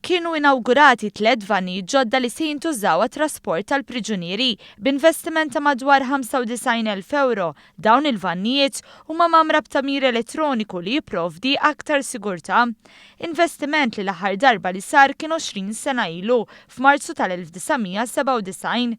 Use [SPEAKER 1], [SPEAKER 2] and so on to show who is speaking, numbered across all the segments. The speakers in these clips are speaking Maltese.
[SPEAKER 1] Kienu inawgurati tlett vannijiet ġodda li se jintużaw għat-trasport tal-priġunieri, b'investiment ta' madwar 95,000 ewro. Dawn il-vannijiet huma mgħammra b'tagħmir elettroniku li jipprovdi aktar sigurtà. Investiment li l-aħħar darba li sar kien 20 sena ilu, f'Marzu tal-1997.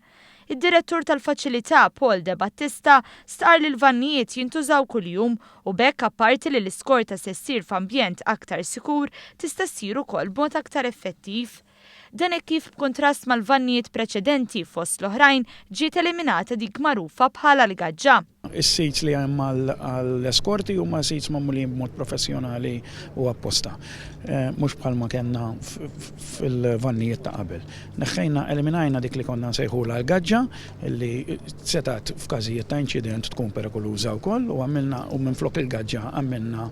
[SPEAKER 1] Id-Direttur tal-Faċilità, Paul De Battista, stqarr li l-vannijiet jintużaw kuljum u b'hekk apparti li l-iskorta se ssir f'ambjent aktar sikur, tista' ssir ukoll b'mod aktar effettiv. Dan hekk kif b'kuntrast mal-vannijiet preċedenti, fost l-oħrajn, ġiet eliminata dik magħrufa bħala l-gaġġa.
[SPEAKER 2] Is-seats li hemm għall-eskorti huma seats magħmulin b'mod professjonali u apposta, mhux bħalma kellna fil-vannijiet ta' qabel. Neħħejna, eliminajna dik li konna nsejħulha l-gaġġa li setgħet f'każijiet ta' inċident tkun perikoluża wkoll u għamilna u minflok il-gaġġa għamilna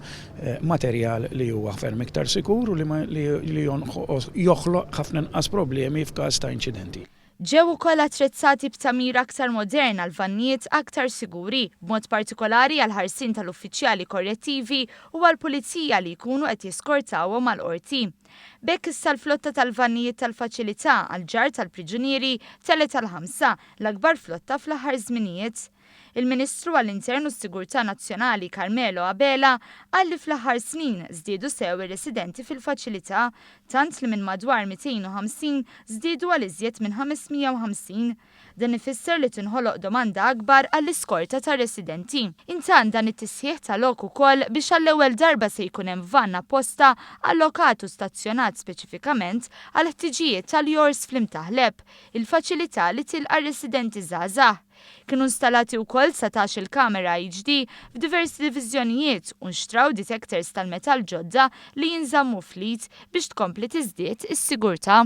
[SPEAKER 2] materjal li huwa ferm iktar sikur u li joħloq ħafna inqas problemi f'każ ta' inċidenti.
[SPEAKER 1] Ġew ukoll attrezzati b'tagħmir aktar modern għal vannijiet aktar siguri, b'mod partikolari għall-ħarsien tal-uffiċjali korrettivi u għall-pulizija li jkunu qed jeskortawhom għall-qorti. B'hekk issa l-flotta tal-vannijiet tal-faċilità għall-ġarr tal-priġunieri telgħet għal ħamsa, l-akbar flotta fl-aħħar żminijiet. Il-Ministru għall-Intern u s-Sigurtà Nazzjonali Carmelo Abela qal li fl-aħħar snin żdiedu sew ir-residenti fil-faċilità tant li minn madwar 250 żdiedu għal iżjed minn 550. Dan ifisser li tinħoloq domanda akbar għall-iskorta tar-residenti. Intant dan it-tisħiħ ta lok ukoll biex għall-ewwel darba se jkun hemm vann apposta allokat u stazzjonat speċifikament għall-ħtiġijiet tal-YOURS fl-Imtaħleb, il-faċilità li tilqa' r-residenti żgħażagħ. Kienu installati wkoll 19-il kamera HD f'diversi diviżjonijiet u nxtraw detectors tal-metall ġodda li jinżammu fl-id biex tkompli tiżdied is-sigurtà.